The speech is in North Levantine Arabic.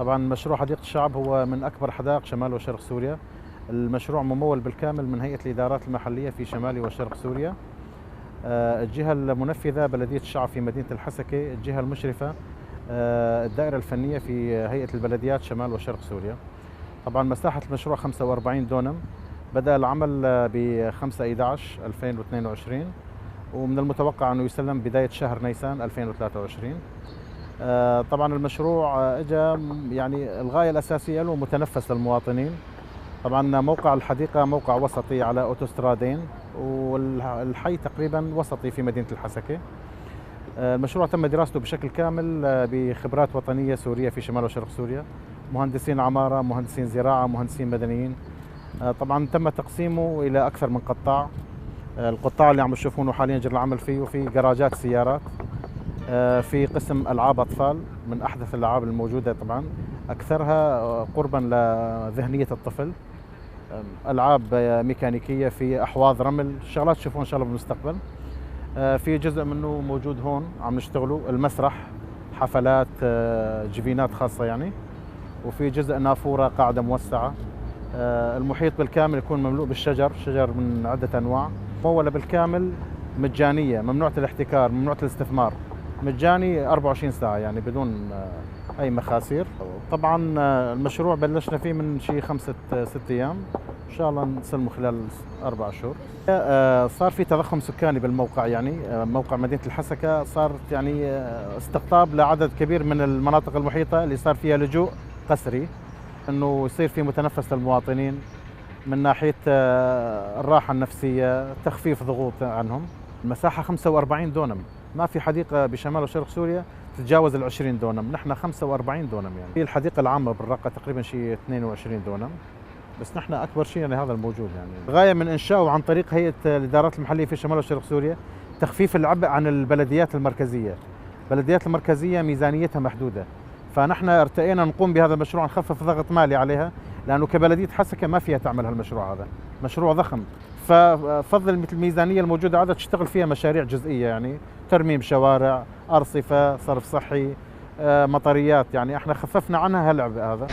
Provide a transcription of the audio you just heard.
طبعا مشروع حديقة الشعب هو من أكبر حدائق شمال وشرق سوريا. المشروع ممول بالكامل من هيئة الإدارات المحلية في شمال وشرق سوريا. الجهة المنفذة بلدية الشعب في مدينة الحسكة، الجهة المشرفة الدائرة الفنية في هيئة البلديات شمال وشرق سوريا. طبعا مساحة المشروع 45 دونم، بدأ العمل ب 5/11/2022، ومن المتوقع أنه يسلم بداية شهر نيسان 2023. طبعا المشروع اجى يعني الغاية الأساسية له متنفس للمواطنين. طبعا موقع الحديقة موقع وسطي على أوتوسترادين، والحي تقريبا وسطي في مدينة الحسكة. المشروع تم دراسته بشكل كامل بخبرات وطنية سورية في شمال وشرق سوريا، مهندسين عمارة، مهندسين زراعة، مهندسين مدنيين. طبعا تم تقسيمه إلى أكثر من قطاع. القطاع اللي عم تشوفونه حاليا جرى العمل فيه، وفي جراجات سيارات، في قسم ألعاب أطفال من أحدث الألعاب الموجودة، طبعا أكثرها قربا لذهنية الطفل، ألعاب ميكانيكية، في أحواض رمل، شغلات تشوفون إن شاء الله بالمستقبل. في جزء منه موجود هون عم نشتغله، المسرح، حفلات، جفينات خاصة يعني، وفي جزء نافورة، قاعدة موسعة. المحيط بالكامل يكون مملوء بالشجر، شجر من عدة أنواع، ممولة بالكامل، مجانية، ممنوعة الاحتكار، ممنوعة الاستثمار، مجاني 24 ساعة يعني بدون أي مخاسير. طبعا المشروع بلشنا فيه من شي 5-6 أيام، إن شاء الله نسلمه خلال 4 شهور. صار في تضخم سكاني بالموقع، يعني موقع مدينة الحسكة صارت يعني استقطاب لعدد كبير من المناطق المحيطة اللي صار فيها لجوء قسري، انه يصير في متنفس للمواطنين من ناحية الراحة النفسية، تخفيف ضغوط عنهم. المساحة 45 دونم، ما في حديقة بشمال وشرق سوريا تتجاوز ال 20 دونم، نحن 45 دونم يعني. في الحديقة العامة بالرقة تقريبا شيء 22 دونم، بس نحن أكبر شيء يعني هذا الموجود. يعني غاية من إنشائه عن طريق هيئة الإدارات المحلية في شمال وشرق سوريا تخفيف العبء عن البلديات المركزية. البلديات المركزية ميزانيتها محدودة، فنحن ارتئينا نقوم بهذا المشروع، نخفف ضغط مالي عليها، لأنه كبلدية حسكة ما فيها تعمل هالمشروع، هذا مشروع ضخم، ففضل مثل الميزانية الموجودة عادة تشتغل فيها مشاريع جزئية، يعني ترميم شوارع، أرصفة، صرف صحي، مطريات، يعني احنا خففنا عنها هالعبء هذا.